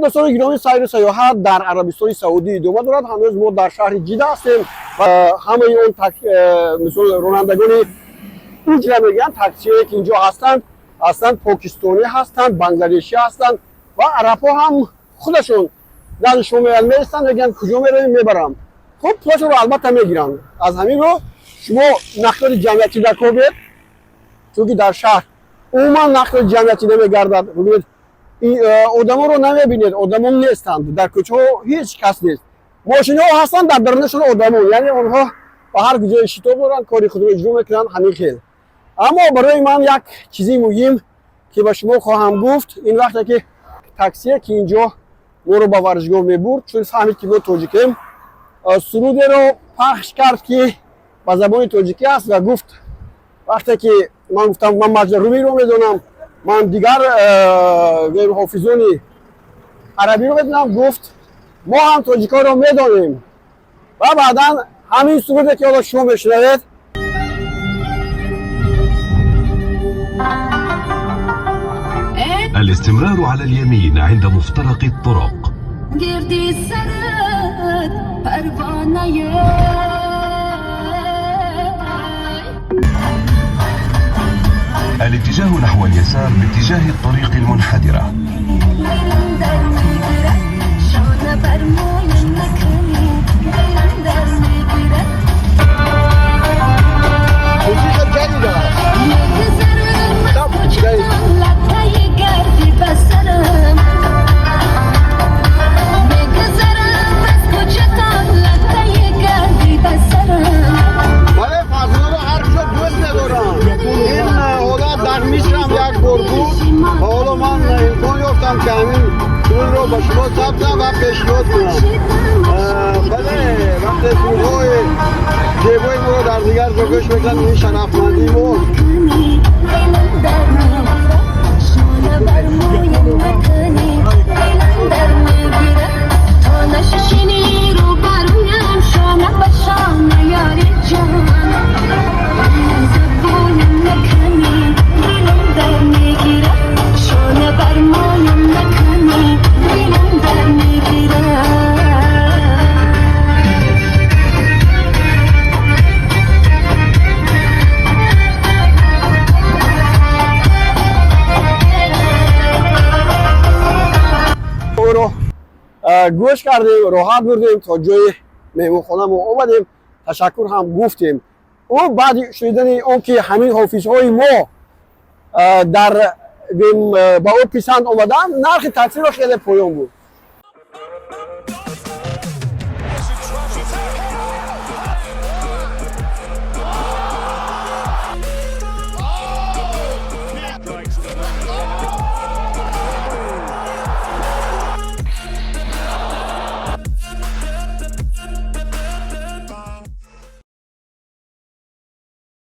Хуб, дӯстони гиромӣ, сайру саёҳат дар Арабистони Саудӣ идома дорад. Ҳанӯз мо дар шаҳри Ҷида ҳастем ва ҳамаи он мисол ронандагони уҷра мегӯянд, таксиҳое ки инҷо ҳастанд, ҳастанд покистонӣ ҳастанд, бангладешӣ ҳастанд ва арабҳо ҳам худашон назди шумо меоянд, меистанд, мегӯянд, куҷо меравем, мебарам. Хуб, пулашонро албатта мегиранд. Аз ҳамин рӯ шумо нақлиёти ҷамъиятӣ накобед, чунки дар шаҳр умуман нақлиёти ҷамъиятӣ намегардад. Бибинед, одамонро намебинед, одамон нестанд дар кӯчаҳо, ҳеҷ кас нест. Мошинҳо ҳастанд, дар дарунашон одамон, яъне онҳо ба ҳар куҷое шитоб доранд, кори худро иҷро мекунанд, ҳамин хел. Аммо барои ман як чизи муҳим, ки ба шумо хоҳам гуфт, ин вақте ки таксие, ки инҷо моро ба варзишгоҳ мебурд, чун фаҳмид, ки мо тоҷикем, сурудеро пахш кард, ки ба забони тоҷикӣ аст, ва гуфт, вақте ки ман гуфтам, ман Маҷда Румиро медонам, ман дигар ҳофизони арабиро медонам, гуфт, мо ҳам тоҷикоро медонем. Ва баъдан ҳамин суруде, ки ҳоло шумо мешунавед. الاستمرار على اليمين عند مفترق الطرق. گردی سرت پروانه. الاتجاه نحو اليسار باتجاه الطريق المنحدرة. دلم در میگیرد، شانه بر مویم نکنی، دلم در میگیرد. موسیقی جدید است. میگذرم از طب، کوچه‌تان، لته گردی به سرم. میگذرم از کوچه‌تان، لته گردی به سرم. Бале, фарзонаро ҳар куҷо дӯст медорам. Ин ҳолат дар Миср ҳам як бор буд ва ҳоло ман имкон ёфтам, ки ҳамин сурудро ба шумо сабт кунам ва пешниҳод кунам. Бале, вақте сурудҳои зебои моро дар дигар ҷо гӯш мекунанд, ин шарафмандии мост. دلم در میگیرد، شانه بر مویم نکنی، دلم در میگیرد. تا نشینی رو برویم، شانه به شانه یاری جان، زبونم نکنی، دلم در میگیرد، شانه بر مویم نکنی، دلم در میگیرد. Ӯро гӯш кардем, роҳат бурдем, то ҷои меҳмонхона мо омадем, ташаккур ҳам гуфтем. Ӯ баъди шунидани он ки ҳамин ҳофизҳои мо дар ба ӯ писанд омаданд, нархи таксиро хеле поён буд.